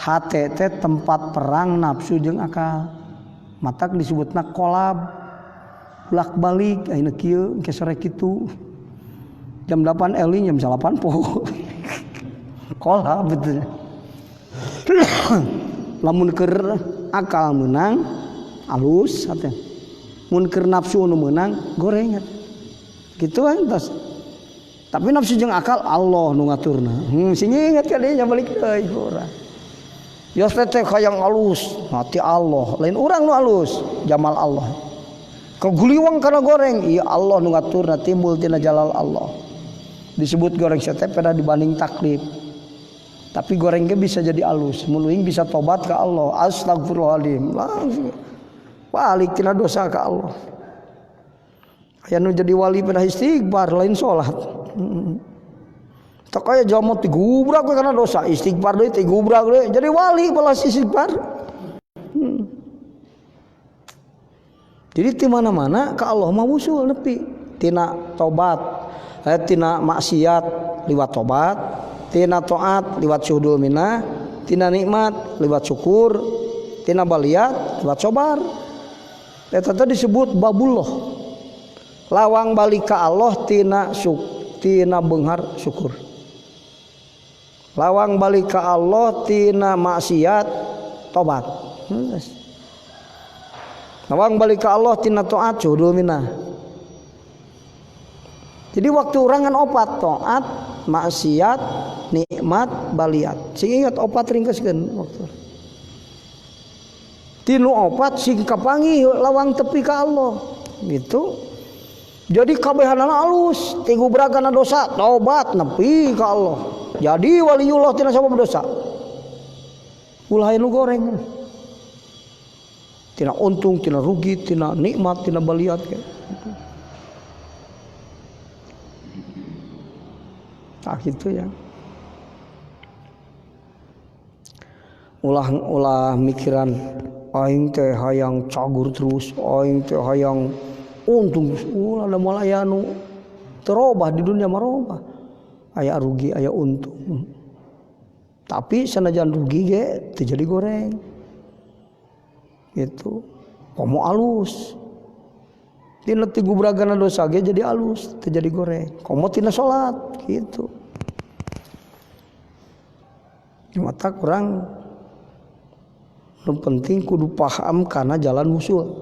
Hate teh tempat perang nafsu jeung akal. Matak disebutna kolab. Bulak balik ayeuna kieu engke sore kitu. Jam 8 eling jam 8 poho. Kolab betul. Lamun keur akal meunang alus hate. Mun keur nafsu nu meunang goreng hate. Gitu kan tos. Tapi nafsu jeung akal Allah nu ngaturna. Sing inget ka dinya balik deui ku urang. Yos teh hayang alus, hati Allah, lain urang nu alus, jamal Allah. Kaguliwang kana goreng, iya Allah nu ngaturna timbul tina jalal Allah. Disebut goreng teh pada dibanding taklif. Tapi goreng ge bisa jadi alus, mun uing bisa tobat ka Allah, astagfirullahaladzim. Langsung balik tina dosa ka Allah. Aya nu jadi wali pada istighfar lain salat. Tak kaya jalma tigubrak we kana dosa, istighfar deui tigubrak deui, jadi wali balas istighfar. Jadi ti mana-mana ka Allah mah wusul nepi tina tobat, tina maksiat liwat tobat, tina taat liwat syuhdul minnah, tina nikmat liwat syukur, tina baliat liwat sabar. Eta teh disebut babullah. Lawang balik ka Allah tina tina beunghar syukur. Lawang balik ka Allah tina maksiat tobat. Lawang balik ka Allah tina taat syuhdul minnah. Jadi waktu urangan opat taat, maksiat, nikmat, baliat. Sing ingat opat ringkeskeun waktu. Tinu opat sing kapanggih lawang tepi ka Allah. Gitu. Jadi kabehanana alus, tigubragana dosa, tobat nepi ka Allah. Jadi waliullah tina sabab dosa. Ulah nu goreng. Tina untung, tina rugi, tina nikmat, tina baliat gitu. Nah, gitu ya. Ulah mikiran aing teh hayang cagur terus, aing teh hayang untung, ulah da moal aya nu terobah di dunia marobah. Aya rugi, aya untung. Tapi sanajan rugi ge teu jadi goreng. Gitu. Komo alus. Tina tigubragana dosa ge jadi alus, teu jadi goreng. Komo tina salat gitu. Mata kurang nu penting kudu paham kana jalan wusul.